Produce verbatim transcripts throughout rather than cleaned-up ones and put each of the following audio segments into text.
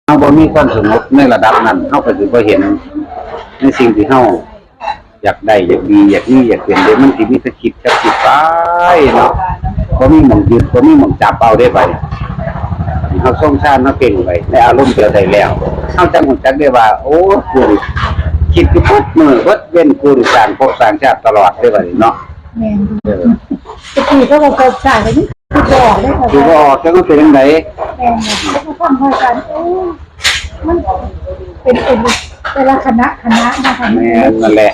เฮาบ่มีความสงบในระดับนั้น เฮาก็สิบ่เห็นในสิ่งที่เฮาอยากได้ อยากดี อยากมี อยากเป็นเด้ มันสิมีแต่คิดกับคิดไปเนาะ บ่มีหม่องยึด บ่มีหม่องจับเอาเด้บัดนี้ เฮาทรงฌาน เฮาเพ่งไว้ในอารมณ์เดียวได้แล้ว เฮาจักรู้จักได้ว่า โอ้ กูนี่คิดอยู่เบิดมื้อเบิดเว็น กูนี่สร้างภพสร้างชาติตลอดเด้บัดนี้เนาะ แม่น เออ ตะกี้เขาก็กดสายไปนี่คือบอกเลยค่ะ คือบ่ออกจักมันเป็นจั่งใด แม่นค่ะ แล้วก็ฟังพระอาจารย์ โอ้ มันเป็น เป็นแต่ละคณะคณะนะคะ แม่นนั่นแหละ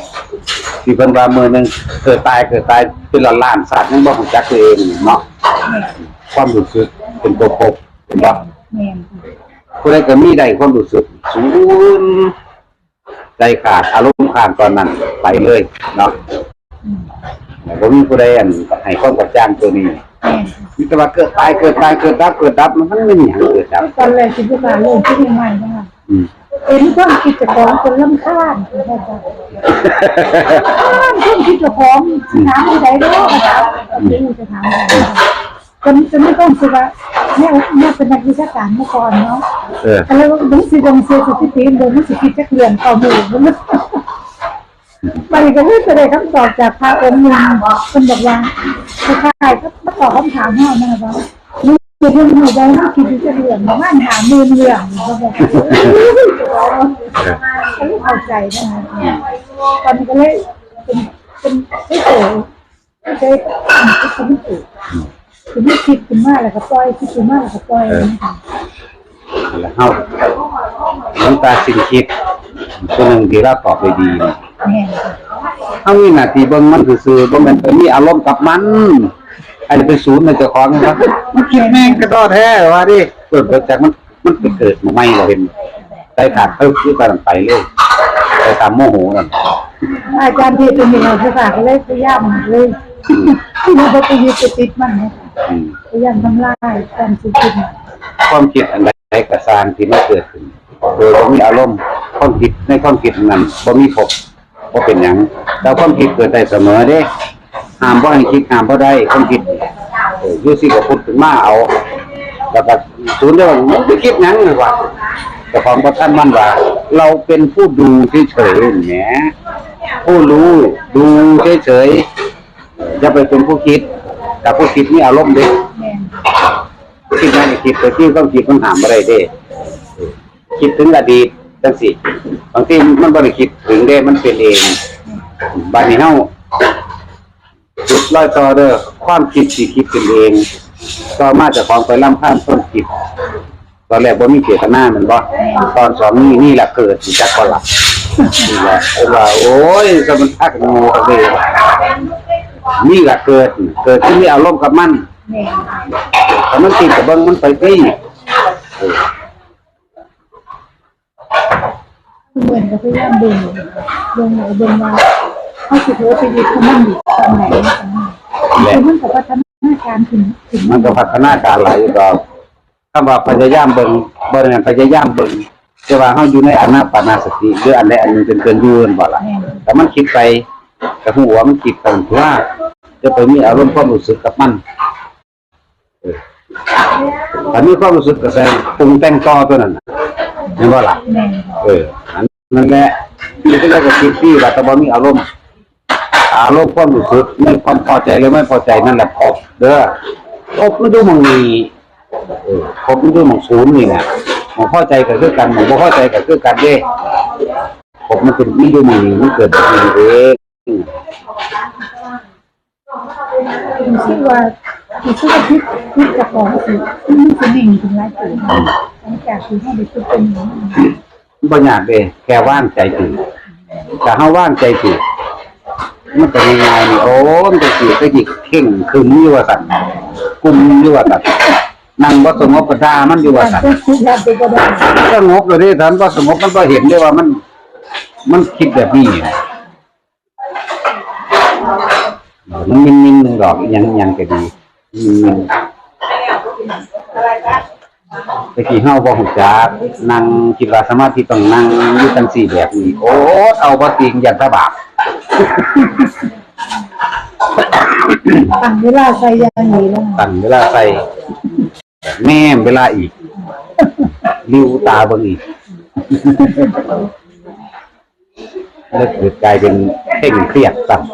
ที่เพิ่นว่ามื้อหนึ่งเกิดตาย เกิดตายเป็นล้านๆ ชาติยังบ่รู้จักตัวเองเนาะ แม่น ความรู้สึกเป็นตัวพบ เห็นบ่ แม่นค่ะ ผู้ใดก็มีได้ความรู้สึกศูนย์ ใจขาด อารมณ์ขาดตอนนั้นไปเลยเนาะ อืม บ่มีผู้ใดอันให้ความกระจ่างตัวนี้ แม่นค่ะ มีแต่ว่าเกิดตาย เกิดตาย เกิดดับ เกิดดับ มัน มันเป็นหยังเกิดดับ ตอนแรกคิดว่าโลกที่ใหม่นะคะ อืม เห็นความคิดเจ้าของคนรำคาญ ความคิดเจ้าของ อืม ถามผู้ใดเนาะ ถาม อืม จะถามผู้ใด จน จนมีความรู้สึกว่า เนี่ย เนี่ยเป็นนักวิชาการมาก่อนเนาะ เออ ก็เลยว่า "มึงสิลงเสียสถิติ มึงสิคิดจักเรื่องต่อหมู่" บัดนี้ก็เลยไปได้คำตอบจากพระองค์หนึ่ง เพิ่นบอกว่า คล้ายๆกับมาตอบคำถามเฮานั่นแหละว่า "มึงสิเรื่องหมู่ใด มึงคิดอยู่จักเรื่อง ประมาณห้าหมื่นเรื่อง" เพิ่นบอก ก็เลยเข้าใจนะคะ ตอนนี้ก็เลยเป็น เป็น เฉยๆ เฉยๆ คิดมันถูก คือไม่คิดขึ้นมาแล้วก็ปล่อย คิดขึ้นมาแล้วก็ปล่อย เออ นะคะ แล้วเฮา หลวงตาสิ้นคิด ผู้หนึ่งที่เราตอบได้ดีนี่ แม่นค่ะ เฮามีหน้าที่เบิ่งมันซื่อๆ บ่แม่นไปมีอารมณ์กับมัน อันนี้เป็นศูนย์ในเจ้าของนะครับ มันคิดแม่งกระดอแท้ว่าดิ เกิดจากมัน มันไปเกิดมาใหม่ เราเห็น ใจขาด เออ คือไปนั่นไปเลย ไปตามโมโหนั่น อาจารย์เทศน์เป็นยังไงคะ ก็เลยพยายามเลย อืม ที่มันก็ไปยึดไปติดมันนะคะ อืม พยายามทำลายความคิด ความคิดอันใดก็ตามที่มันเกิดขึ้น โดยบ่มีอารมณ์ ความคิดในความคิดนั้นบ่มีภพ บ่เป็นหยัง แต่ความคิดเกิดได้เสมอเด้ ห้ามบ่ให้คิด ห้ามบ่ได้ ความคิด เออ อยู่สิก็พุดขึ้นมาเอา แล้วก็ศูนย์เดียว "มึงไปคิดหยัง" นั่นว่า เจ้าของบ่ทันมันว่า เราเป็นผู้ดูเฉยๆ แหม ผู้รู้ ดูเฉยๆ อย่าไปเป็นผู้คิด แต่ผู้คิดมีอารมณ์เด้ แม่น คิดหยังก็คิดไป ที่ความคิดมันห้ามบ่ได้เด้ คิดถึงอดีตจังซี่ บางทีมันบ่ได้คิดถึงเด้ มันเป็นเอง บัดนี้เฮาจุดรอยต่อเด้อ ความคิดสิคิดเป็นเอง ต่อมาเจ้าของไปรำคาญความคิด ตอนแรกบ่มีเจตนาแม่นบ่ ตอนสองนี่ นี่แหละเกิดสิจักบ่ล่ะ นี่แหละเพิ่นว่า โอ้ย ก็มันคักโง่กันเลย นี่แหละเกิด เกิดที่มีอารมณ์กับมัน แม่น ถ้ามันคิดก็เบิ่งมันไปติ เออ เหมือนกับพยายามเบิ่ง เบิ่งเอาเบิ่งว่า เขาสิเผลอไปยึดกับมันอยู่ตอนไหน และ คือมันก็พัฒนาการขึ้น ขึ้น มันก็พัฒนาการหลายอยู่ดอก คำว่าพยายามเบิ่ง บ่ได้แม่นพยายามเบิ่ง แต่ว่าเฮาอยู่ในอานาปานสติ หรืออันใดอันหนึ่งเป็นเครื่องอยู่ แม่นบ่ล่ะ แม่น แต่มันคิดไป ก็ฮู้ว่ามันคิดไปตัว จะไปมีอารมณ์ความรู้สึกกับมัน เออ ถ้ามีความรู้สึกก็แสดงปรุงแต่งต่อตัวนั้นน่ะ เห็นบ่ล่ะ แม่น เออ อันนั้นแหละ คิดแล้วก็คิดที่ว่าแต่บ่มีอารมณ์ อารมณ์ความรู้สึก มีความพอใจหรือไม่พอใจนั่นแหละภพเด้อ ภพมันอยู่หม่องนี้ เออ ภพมันอยู่หม่องศูนย์นี่แหละ หม่องพอใจก็คือกัน หม่องบ่พอใจก็คือกันเด้ ภพมันเป็น มันอยู่หม่องนี้ มันเกิดแบบนี้เอง รู้สึกว่า รู้สึกว่าคิด คิดเจ้าของสิ มันสินิ่งขึ้นหลายเติบ หลังจากที่เฮาได้ฝึกเป็นอย่างนี้ บ่ยากเด้ แค่วางใจถือ ถ้าเฮาวางใจถือ มันก็ง่ายๆนี่ โอ้ มันก็สิ ก็สิเข่งขรึมอยู่ว่าซั่น กุมอยู่ว่าซั่น นั่งบ่สงบก็ด่ามันอยู่ว่าซั่น คิดแล้วก็ได้ สงบแล้วเด้ ถ้ามันบ่สงบมันบ่เห็นเด้ว่ามัน มันคิดแบบนี้ มันนิ่งๆ หนึ่งดอก อิหยังอิหยังก็ดี นิ่งๆ แต่กี้เฮาบ่ฮู้จัก นั่งคิดว่าสมาธิต้องนั่งอยู่จังซี่แบบนี้ โอ๊ย เอาบ่ติง ย่านตาบาป ตั้งเวลาใส่อย่างนี้เลย ตั้งเวลาใส่ แนมเวลาอีก ริ้วตาเบิ่งอีก แล้วเกิดกลายเป็นเคร่งเครียดซ้ำ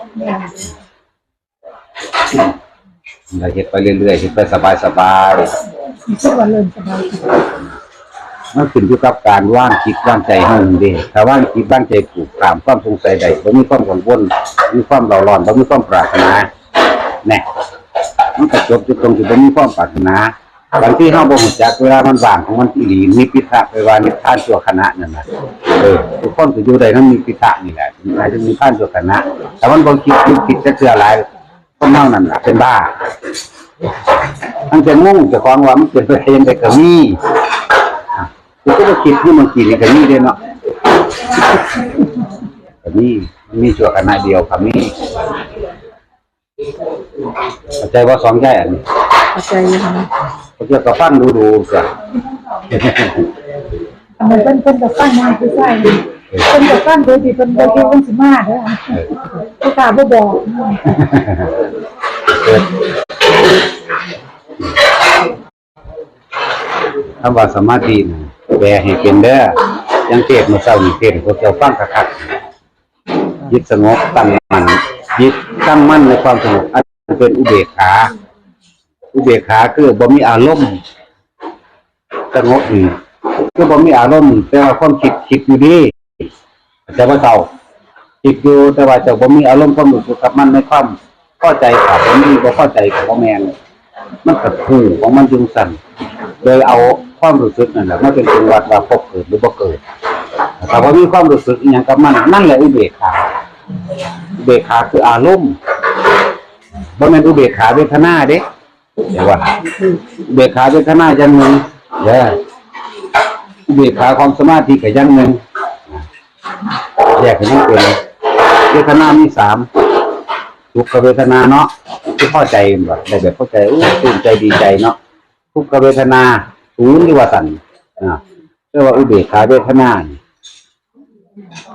เราเฮ็ดไปเรื่อยๆ เฮ็ดไปสบายๆ มันคิดว่าเริ่มสบาย มันขึ้นอยู่กับการวางจิตวางใจเฮานั่นเด้ ถ้าวางจิตวางใจถูก ข้ามความสงสัยได้ บ่มีความกังวล บ่มีความเร่าร้อน บ่มีความปรารถนา แน่ มันก็จบอยู่ตรงที่บ่มีความปรารถนา บางทีเฮาบ่รู้จักเวลามันว่างของมันอีหลี นิพพิทะ ไปว่านิพพานชั่วขณะนั่นน่ะ เออ ทุกคนก็อยู่ได้นำนิพพิทะนี่แหละ หมายถึงนิพพานชั่วขณะ ถ้ามันบ่คิด คิด คิดจักเทื่อหลาย คนเฮานั่นล่ะเป็นบ้า ตั้งแต่งงเจ้าของว่ามันเป็นไปได้จั่งใดก็มี กูก็บ่คิดคือเมื่อกี้นี่ก็มีเด้เนาะ ก็มี มันมีชั่วขณะเดียวก็มี เข้าใจบ่สองยายอันนี้ เข้าใจอยู่ค่ะ เขาเจ้าก็ฟังดูๆ จ้ะ อันนั้นเพิ่น เพิ่นก็ฟังมาคือใช่ เพิ่นก็ฟังโดยที่เพิ่นบ่คิดว่าสิมาเด้อ เออ ผู้ข้าบ่บอก เออ คำว่าสมาธิน่ะ แปลให้เป็นเด้อ ยังเทศน์มื้อเช้านี่ เทศน์ให้พวกเจ้าฟังคักๆ จิตสงบตั้งมั่น จิตตั้งมั่นในความสงบ อันเป็นอุเบกขา อุเบกขาคือบ่มีอารมณ์ สงบนี่คือบ่มีอารมณ์ แต่ว่าความคิดคิดอยู่เด้ แต่ว่าเจ้าคิดอยู่ แต่ว่าเจ้าบ่มีอารมณ์ความรู้สึกกับมันในความพอใจก็บ่มี บ่พอใจก็บ่แม่น มันก็ฮู้ของมันอยู่ซั่น โดยเอาความรู้สึกนั่นแหละมาเป็นเครื่องวัดว่าพบเกิดหรือบ่เกิด ถ้าบ่มีความรู้สึกอิหยังกับมัน นั่นแหละอุเบกขา อุเบกขาคืออารมณ์ บ่แม่นอุเบกขาเวทนาเด้ เดี๋ยวว่าอุเบกขาเวทนาอย่างหนึ่ง เด้อ อุเบกขาของสมาธิก็อย่างหนึ่ง แยกให้มันเป็น เวทนามีสาม ทุกขเวทนาเนาะ ที่พอใจบ่ ได้แบบพอใจ โอ้ ตื่นใจดีใจเนาะ ทุกขเวทนาศูนย์ หรือว่าซั่น อ่า เรียกว่าอุเบกขาเวทนานี่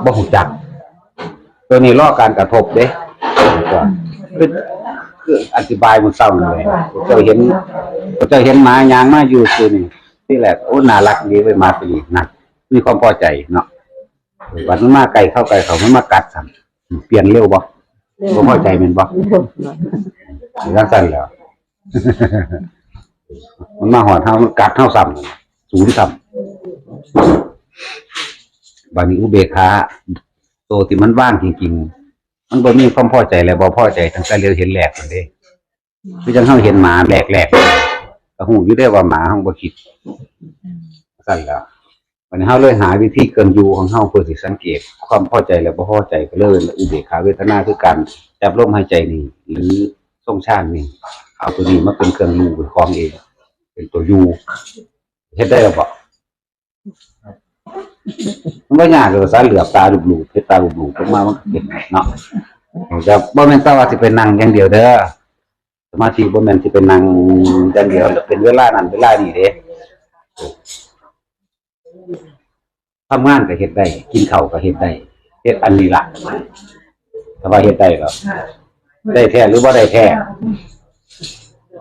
บ่ฮู้จัก ตัวนี้รอการกระทบเด้ คือ คืออธิบายมื้อเช้านี่เลย เจ้าเห็น เจ้าเห็นหมาย่างมาอยู่ซื่อนี่ ที่แรก โอ้ น่ารักดีเว้ย หมาตัวนี้ นั่น มีความพอใจเนาะ บัดมันมาใกล้เข้าใกล้เข้า มันมากัดซ้ำ เปลี่ยนเร็วบ่ บ่พอใจแม่นบ่ จั่งซั่นแหล้ว มันมาฮอดเฮา มันกัดเฮาซ้ำ ศูนย์ซ้ำ บัดนี้อุเบกขา โตที่มันว่างจริงๆ มันบ่มีความพอใจและบ่พอใจตั้งแต่เหลียวเห็นแรกนั่นเด้ คือจั่งเฮาเห็นหมาแรกๆ ก็ฮู้อยู่เด้ว่าหมาเฮาบ่คิด ซั่นแหล้ว บัดนี้เฮาเลยหาวิธีเครื่องอยู่ของเฮาเพื่อสิสังเกตความพอใจและบ่พอใจ ก็เลยเอิ้นว่าอุเบกขาเวทนา คือการจับลมหายใจนี่ หรือทรงฌานนี่ เอาตัวนี้มาเป็นเครื่องอยู่เป็นของเอง เป็นตัวอยู่ เฮ็ดได้หรือบ่ มันบ่ยากเลย ภาษาเหลือบตาหลูบๆ เฮ็ดตาหลูบๆ ลงมามันก็เป็นเนาะ แต่บ่แม่นแต่ว่าสิไปนั่งอย่างเดียวเด้อ สมาธิบ่แม่นสิไปนั่งอย่างเดียว เป็นเวลานั้นเวลานี้เด้ ทำงานก็เฮ็ดได้ กินข้าวก็เฮ็ดได้ เฮ็ดอันนี้ล่ะ ถ้าว่าเฮ็ดได้ก็ ได้แท้หรือบ่ได้แท้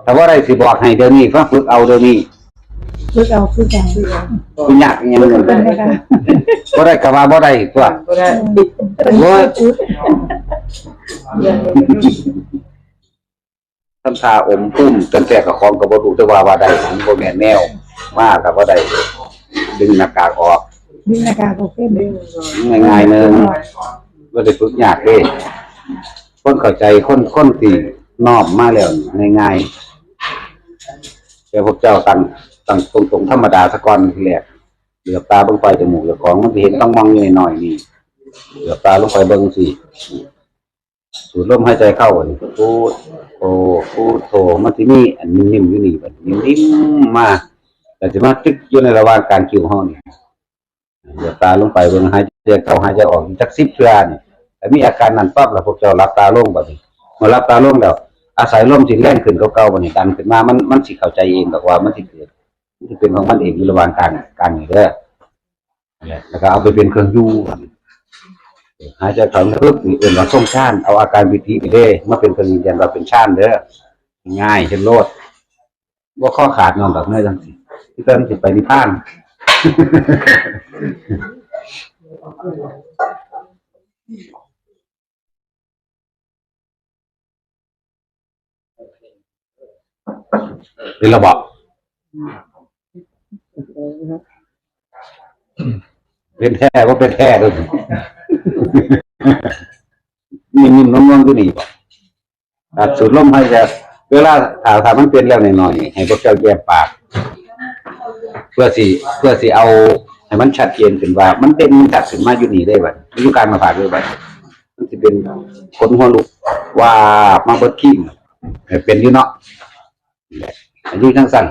ถ้าบ่ได้สิบอกให้เดี๋ยวนี้ ฟัง ฝึกเอาเดี๋ยวนี้ ฝึกเอา ฝึกเอา สิยากอิหยัง บ่ได้ก็ว่าบ่ได้ตัว บ่ได้ โอ้ย ทำท่าอมปุ้ม ตั้งแต่กับของก็บ่รู้ แต่ว่าว่าได้ มันบ่แม่นแนว มาก็บ่ได้ ดึงหน้ากากออก ดึงหน้ากากออกเป็น ง่ายๆ หนึ่ง บ่ได้ฝึกยากเด้ คนเข้าใจ คน คนที่น้อมมาแล้วนี่ง่ายๆ แต่พวกเจ้าตั้ง ตั้งตรงๆ ธรรมดาซะก่อนทีแรก เหลือบตาเบิ่งปลายจมูกเจ้าของ มันสิเห็นต้องมองน้อยๆ นี่ เหลือบตาลงไปเบิ่งสิ สูดลมหายใจเข้านี่ พุทโธ พุทโธ มันสิมีอันนิ่มๆ อยู่นี่บัดนี้ นิ่มๆ มา แล้วสิมาตึกอยู่ในระหว่างกลางคิ้วเฮานี่ เหลือบตาลงไปเบิ่ง หายใจเข้าหายใจออกอยู่จักสิบเทื่อนี่ ถ้ามีอาการนั้นปั๊บแล้วพวกเจ้าหลับตาลงบัดนี้ เมื่อหลับตาลงแล้ว อาศัยลมที่แรงขึ้นกว่าเก่าบัดนี้ดันขึ้นมา มัน มันสิเข้าใจเองดอกว่ามันสิเกิด มันสิเป็นของมันเองอยู่ระหว่างกลาง กลางนี่เด้อ แล้วก็เอาไปเป็นเครื่องอยู่ หายใจเข้าลึกนี่เอิ้นว่าทรงฌาน เอาอาการปีตินี่เด้ มาเป็นเครื่องยืนยันว่าเป็นฌานเด้อ ง่าย เฮ็ดโลด บ่คอขาดย้อนดอกเด้อจั่งซี้ ที่เพิ่นสิไปนิพพาน เป็นระบอบเป็นแท้ว่าเป็นแท้เลยนิ่มๆนวลๆอยู่นี่บ่ ครับสูดลมหายใจเวลาถ้าถ้ามันเป็นแล้วหน่อยๆให้พวกเจ้าแยกปาก เพื่อสิเพื่อสิเอาให้มันชัดเจนขึ้นว่ามันเป็นมันจัดขึ้นมาอยู่นี่ได้บัดมันอยู่กลางหน้าผากได้บัดมันสิเป็นขนหัวลุกว่ามาเบิดคิงให้เป็นอยู่เนาะ อายุจังสั้น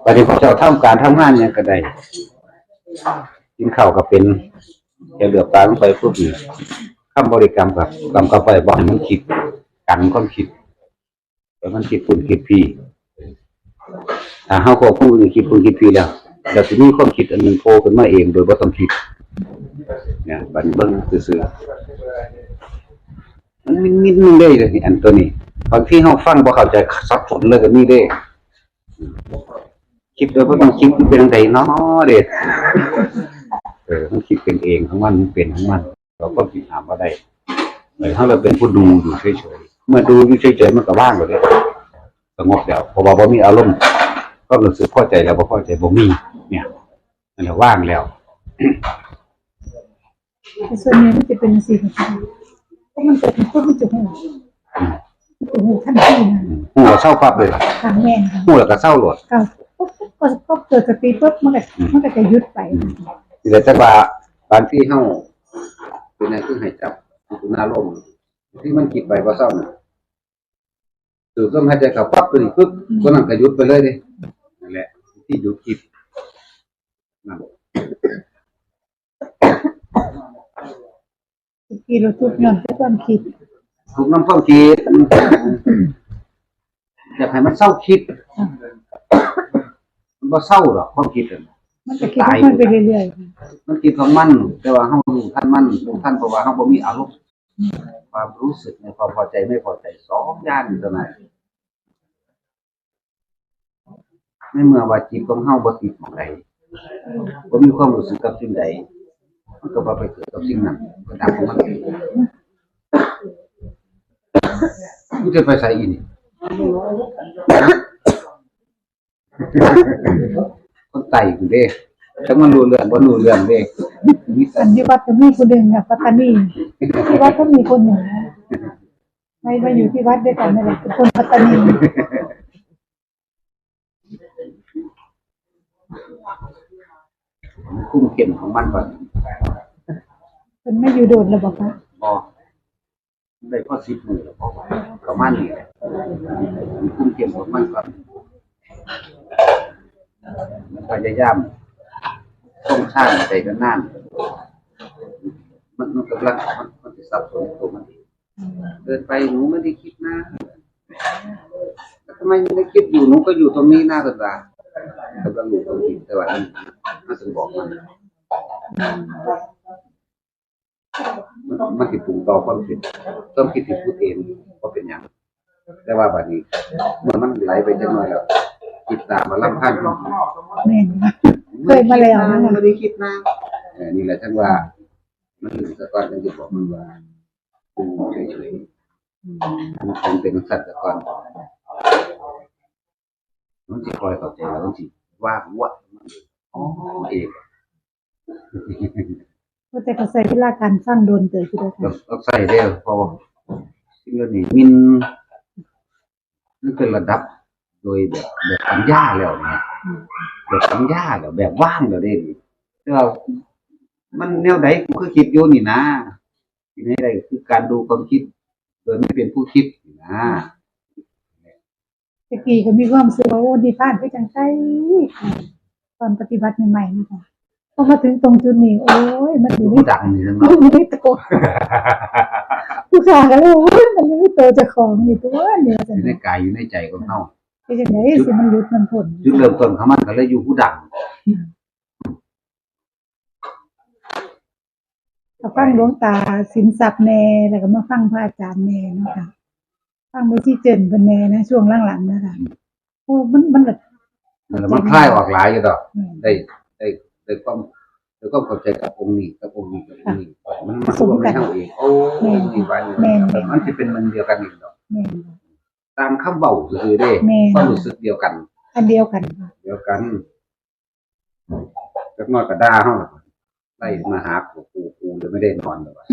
บัดนี้พวกเจ้าทำการทำงานหยังก็ได้ กินข้าวก็เป็นจะเหลือบตาลงไปปุ๊บนี่คำบริกรรมกับกรรมกับไปบอกให้มันคิดกันความคิดแล้วมันคิดคุณคิดพี่ถ้าเขาควบคุมคิดคุณคิดพี่แล้วเดี๋ยวจะมีความคิดอันหนึ่งโผล่ขึ้นมาเองโดยไม่ต้องคิดเนี่ยบัดนี้เบิ่งซื่อๆมันมิดๆนึงได้เลยอันตัวนี้บางทีเขาฟังบ่เข้าใจสับสนเลยก็มีเด้ คิดโดยบ่ต้องคิดมันเป็นจั่งใดน้อเด้เออมันคิดเป็นเองของมันมันเป็นของมันเราก็คิดหามบ่ได้เออถ้าเราเป็นผู้ดูอยู่เฉยๆเมื่อดูอยู่เฉยๆมันก็ว่างแล้วเด้สงบแล้วเพราะว่าบ่มีอารมณ์ก็รู้สึกพอใจแล้วบ่พอใจบ่มีเนี่ยนั่นแหละว่างแล้ว แต่ส่วนใหญ่มันจะเป็นจั่งซี้ค่ะเพราะมันเกิดเป็นปุ๊บมันจะหูมันจะหูทันทีนะอืมฮู้แล้วเซาปั๊บเลยล่ะค่ะแม่นค่ะฮู้แล้วก็เซาโลดก็ปุ๊บปุ๊บก็ก็เกิดสติปุ๊บมันก็อืมมันก็จะหยุดไปอืมนี่แหละจั่งว่าบางทีเฮาเป็นหยังคือให้จับอุณาโลมที่มันคิดไปบ่เซาน่ะสูดลมหายใจเข้าปั๊บตัวนี้ปุ๊บอืมตัวนั้นก็หยุดไปเลยเด้นั่นแหละที่หยุดคิดนั่น บางทีเราทุกข์ย้อนแต่ความคิดทุกข์นำความคิดอยากให้มันเซาคิดมันบ่เซาดอกความคิดอะมันก็คิดของมันไปเรื่อยๆมันคิดของมันแต่ว่าเฮารู้ทันมันรู้ทันเพราะว่าเฮาบ่มีอารมณ์ความรู้สึกในความพอใจไม่พอใจสองอย่างนี่เท่านั้น ในเมื่อว่าจิตของเฮาบ่ติดหม่องใดบ่มีความรู้สึกกับสิ่งใดมันก็บ่ไปเกิดกับสิ่งนั้นก็ดับของมันเองมันจะไปใส่อีนี่คนไต่อยู่เด้จักมันรู้เรื่องบ่รู้เรื่องเด้มีแต่อันอยู่วัดก็มีผู้หนึ่งอะปัตตานีที่วัดก็มีคนหนึ่งนะไปมาอยู่ที่วัดด้วยกันนั่นแหละเป็นคนปัตตานี มันคุ้มเข้มของมันก่อนเพิ่นมาอยู่โดนแล้วบ่คะบ่ได้พอสิบมื้อแล้วพอประมาณนี้แหละมันคุ้มเข้มของมันก่อนมันพยายามต้องสร้างไปนานๆมันมันกำลังมันมันสิสับสนตัวมันเอง เกินไปหนูไม่ได้คิดนะแล้วทำไมไม่ได้คิดอยู่หนูก็อยู่ตรงนี้นะเพิ่นว่ากำลังอยู่ตรงนี้แต่ว่าอันมันถึงบอกมันมันมันสิปรุงต่อความคิดความคิดที่พูดเองก็เป็นอย่างแต่ว่าบัดนี้เมื่อมันไหลไปจังหน่อยแล้วคิดตามมาลำพังแม่นค่ะเคยมาแล้วนะไม่ได้คิดนะเออนี่แหละจังว่ามันถึงสะก้อนจังสิบอกมันว่า ดูเฉยๆมันคงเป็นสัตว์ก่อนมันสิคอยเข้าใจแล้วมันสิว่างวะอ๋อเอง ก็แต่ก็ใช้เวลาการฟังโดนเติบอยู่เด้อค่ะต้องใช้เด้อเพราะว่าสิ่งเหล่านี้มินมันเป็นระดับโดยแบบแบบปัญญาแล้วนะแบบปัญญาแล้วแบบว่างแล้วเด้แต่ว่ามันแนวใดกูคือคิดอยู่นี่นะ ที่ให้ได้คือการดูความคิด โดยไม่เป็นผู้คิดนะตะกี้ก็มีความรู้สึกว่าโอ้นิพพานคือจังไสตอนปฏิบัติใหม่ๆนะคะพอมาถึงตรงจุดนี้โอ้ยมันอยู่ในดังนี่นะมันอยู่ในตัวผู้ชายก็เลยโอ้ยมันอยู่ในตัวเจ้าของนี่ตัวนี่ว่าซั่นอยู่ในกายอยู่ในใจของเฮาเป็นจังได๋สิมันหลุดมันพ้นจุดเริ่มต้นของมันก็เลยอยู่ผู้ดัง ก็ฟังหลวงตาสินทรัพย์แหน่แล้วก็มาฟังพระอาจารย์แหน่เนาะค่ะฟังแม่ชีเจินเพิ่นแหน่นะช่วงหลังๆนะคะโอ้มันมันแบบมันคลายออกหลายอยู่ดอกได้ได้ ด้วยความด้วยความเข้าใจกับองค์นี้กับองค์นี้กับองค์นี้ มันมาร่วมในเฮาเอง โอ้ แม่น องค์นี้ว่าอย่างนี้ แม่น มันสิเป็นมันเดียวกันเองดอก แม่น ตามคำเว้าซื่อๆเด้ แม่น ความรู้สึกเดียวกัน อันเดียวกัน เดียวกัน จักหน่อยก็ด่าเฮาล่ะ ไล่มาหากู กู กูเลยไม่ได้นอนเลยว่ะ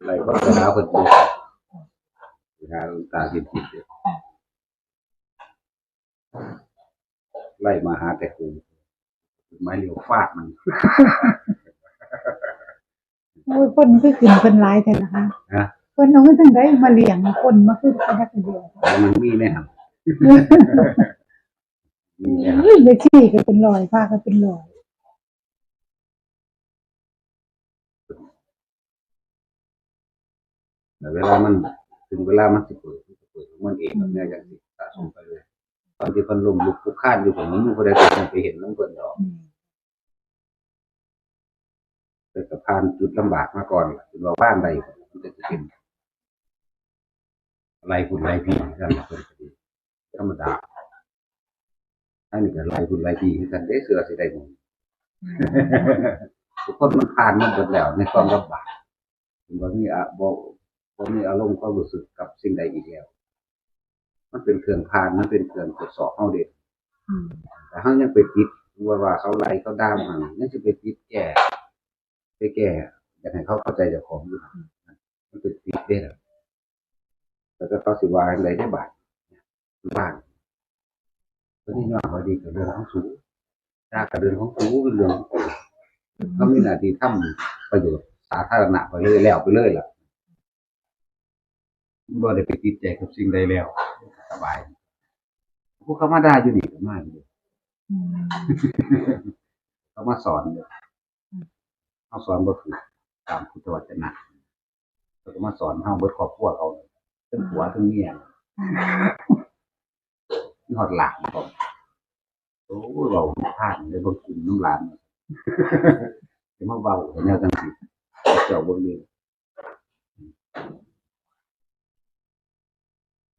ไล่ก็ด่าเพิ่นอยู่ ไปหาหลวงตาเห็นผิดเลย ไล่มาหาแต่กู ไม้เรียวฟาดมัน โอ้ย คนคือขึ้นเพิ่นหลายแท้นะคะ ฮะ เพิ่นเอาเงินทางใดมาเลี้ยงคนมาคือเป็นนักเรียน มันมีแน่ครับ มีแน่ครับ เฮ้ย เลขที่ก็เป็นร้อย พระก็เป็นร้อย แต่เวลามัน ถึงเวลามันสิเปิด มันสิเปิดของมันเอง อืม แบบนี้จังซี่ สะสมไปเลย ตอนที่เพิ่นล้มลุกคลุกคลานอยู่ ผมบ่มีผู้ใดไปเห็นนำเพิ่นดอก อืม แต่ก็ผ่านจุดลำบากมาก่อนล่ะ จนว่าผ่านได้ มันก็สิเป็น หลายคนหลายปีคือกันล่ะ เพิ่นก็ดี ธรรมดา อันนี้ก็หลายคนหลายปีคือกันเด้ เชื่อสิได้บุญ ทุกคนมันผ่านมาหมดแล้วในความลำบาก บ่มีอะ บ่ บ่มีอารมณ์ความรู้สึกกับสิ่งใดอีกแล้ว มันเป็นเครื่องผ่าน มันเป็นเครื่องทดสอบเฮาเด้ อืม แต่เฮายังไปติดว่า ว่าเขาไล่เขาด่ามัน ยังสิไปติดแก้ ไปแก้ อยากให้เขาเข้าใจเจ้าของอยู่ มันเป็นติดเด้ล่ะ แล้วก็เขาสิว่าจั่งใดได้บาด ว่าง ก็นี่ย้อนว่าดีกับเรื่องของสู ด่ากับเรื่องของสู เป็นเรื่องของกู เขามีหน้าที่ทำประโยชน์สาธารณะไปเลย แล้วไปเลยล่ะ บ่ได้ไปติดใจกับสิ่งใดแล้ว สบาย พวกเขามาด่าอยู่นี่ก็มาอยู่ อืม เขามาสอนอยู่ อืม เขาสอนบ่ถูกตามพุทธวจนะ เขาก็มาสอนเฮาเบิดครอบครัวเขา ทั้งผัวทั้งเมีย อืม มีฮอดหลานพร้อม โอ้ย เว้านิทานได้เบิ่งกลุ่มน้ำหลาน สิมาเว้าแนวจังซี่ เจ้าเบิ่งเด้อ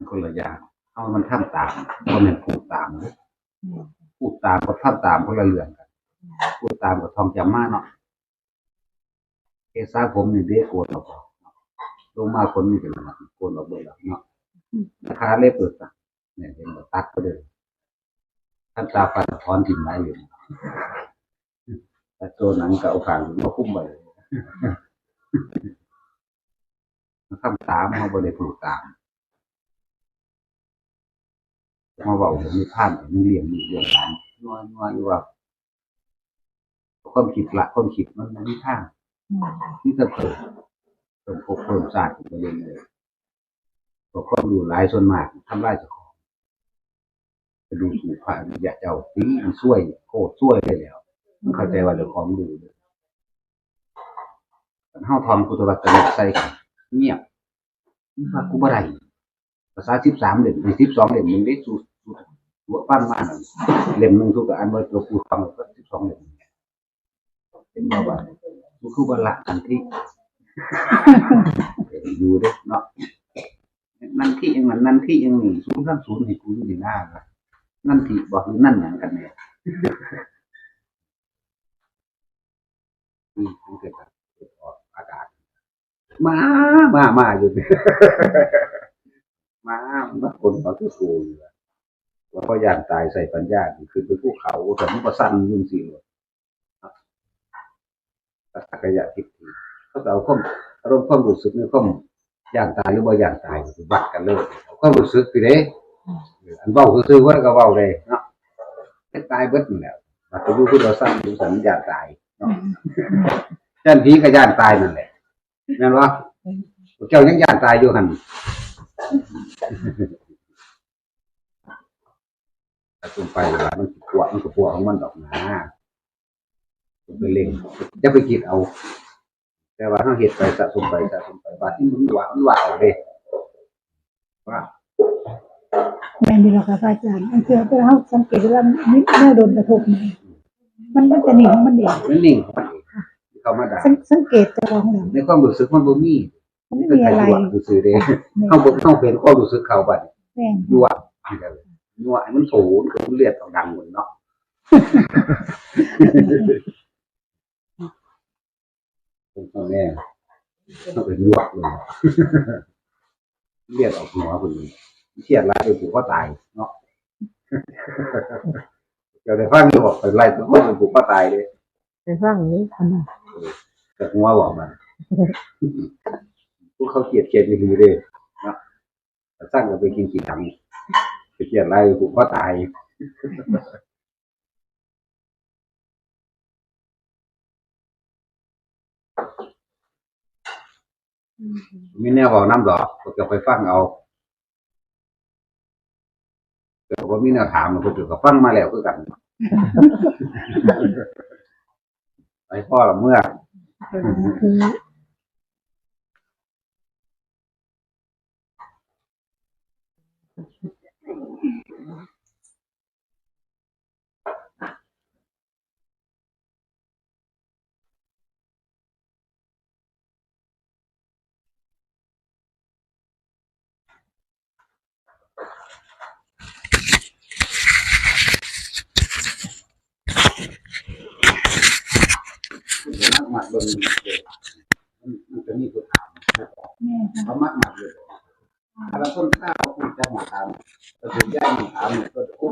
คนละอย่าง เฮามันทำตาม บ่แม่นพูดตามเด้อ อืม พูดตามกับทำตามคนละเรื่องกัน พูดตามกับท่องจำมาเนาะ เอสาผมนี่เด้โกนออก ลงมาคนนี่เป็นหยัง โกนออกเบิดแล้วเนาะ อืม ราคาเล็บเปิดตัด เนี่ย เห็นบ่ ตัดก็เลย คันตาปัดถอนถิ่มหลายเหรียญ ตัดตัวหนังก็เอาผ้ามาคลุมไว้ คำถามเฮาบ่ได้พูดตาม มาเว้าเรื่องนิพพาน มันเลี้ยงลูกเลี้ยงหลาน น้อยๆ อยู่ว่า ความคิดละ ความคิดมันบ่มีทาง อืม มีแต่เพิ่ม เพิ่มภพเพิ่มชาติไปเรื่อยๆ เพราะความรู้หลายส่วนมากทำลายเจ้าของ ไปดูถูกพระอริยะเจ้า ตีมันซวย โคตรซวยเลยแหล้ว มันเข้าใจว่าเจ้าของรู้เลย คันเฮาท่องพุทธวจนะใส่กัน เงียบ มันว่ากูบ่ได้ ภาษาสิบสามเล่ม นี่สิบสองเล่ม มึงได้สู้ สู้ สู้ฟังมานั่น เล่มหนึ่งสู้กับอันว่าตัวกูฟังก็สิบสองเล่ม เห็นบ่ว่า กูคือบ่ละอันที่ อยู่เด้เนาะ นั่นที่ยังนั่น นั่นที่ยังนี่ ศูนย์ทั้งศูนย์ให้กูอยู่ในหน้าละ นั่นที่บอกคือนั่นหยังกันแน่ อืม มันเกิดจากเกิดออกอากาศ มา มา มาอยู่ มา มาคนเขาทุกตัวอยู่ล่ะ ว่าเขาย่านตายใส่ปัญญา ขึ้นไปภูเขา แต่มันก็สั้นอยุ่จั่งซี้เลย สักกายทิฏฐิ เขาจะเอาความ อารมณ์ความรู้สึกในความย่านตายหรือบ่ย่านตาย วัดกันเลย เอาความรู้สึกสิเด้ อันเว้าซื่อๆ ว่าก็เว้าเลยเนาะ ตายเบิดนั่นแหละ บัดไปอยู่ผู้เดียวซ้ำอยู่สันย่านตายเนาะ ย่านผีก็ย่านตายนั่นแหละ แม่นบ่ เจ้ายังย่านตายอยู่หั่น แต่คุณไปว่ามันสิกลัว มันก็กลัวของมันดอกนะ คุณไปเล่ง อย่าไปคิดเอา แต่ว่าเฮาเฮ็ดไปสะสมไปสะสมไป บาดที่มันว่า มันว่าเอาเด้ ว่า แม่นอยู่แล้วค่ะพระอาจารย์ อันเทื่อเวลาเฮาสังเกตเวลามีแนวโดนกระทบนี่ มัน มันจะนิ่งของมันเอง มันนิ่งของมันเอง เข้ามาได้ สัง สังเกตเจ้าของแล้ว ในความรู้สึกมันบ่มี มันไม่มีอะไร มันก็แค่ยั่วซื่อๆเด้ แม่น เฮาบ่ เฮาเป็นความรู้สึกเข้าบัดนี้ แม่น ยั่ว ยั่วให้มันสูง คือมันเลือดออกดังหมดเนาะ เป็นพ่อแม่เขาเป็นลวกเลย เลือดออกหัวคนนี้เครียดร้ายไปผูกคอตายเนาะ เดี๋ยวได้ฟังอยู่บอกไปไล่ตัวคนผูกคอตายเลย ไปฟังเลยอันนั้น แต่หัวบอกมัน พวกเขาเกลียดเกลียดดีเลยเนาะ แต่สร้างกันไปกินกี่ครั้งไปเครียดร้ายไปผูกคอตาย มีแนวบอกน้ำดอกก็จะไปฟังเอา แต่ว่ามีแนวถามมันก็จะฟังมาแล้วคือกัน ไปพ่อละเมื่อ มักมักเบิ่งมันมันจะมีผู้ถาม แม่ค่ะ เขามักมักเลย ถ้าเราต้นข้าวปลูกจะมาถามเราถึงย่ามาถามเนี่ยก็โอ้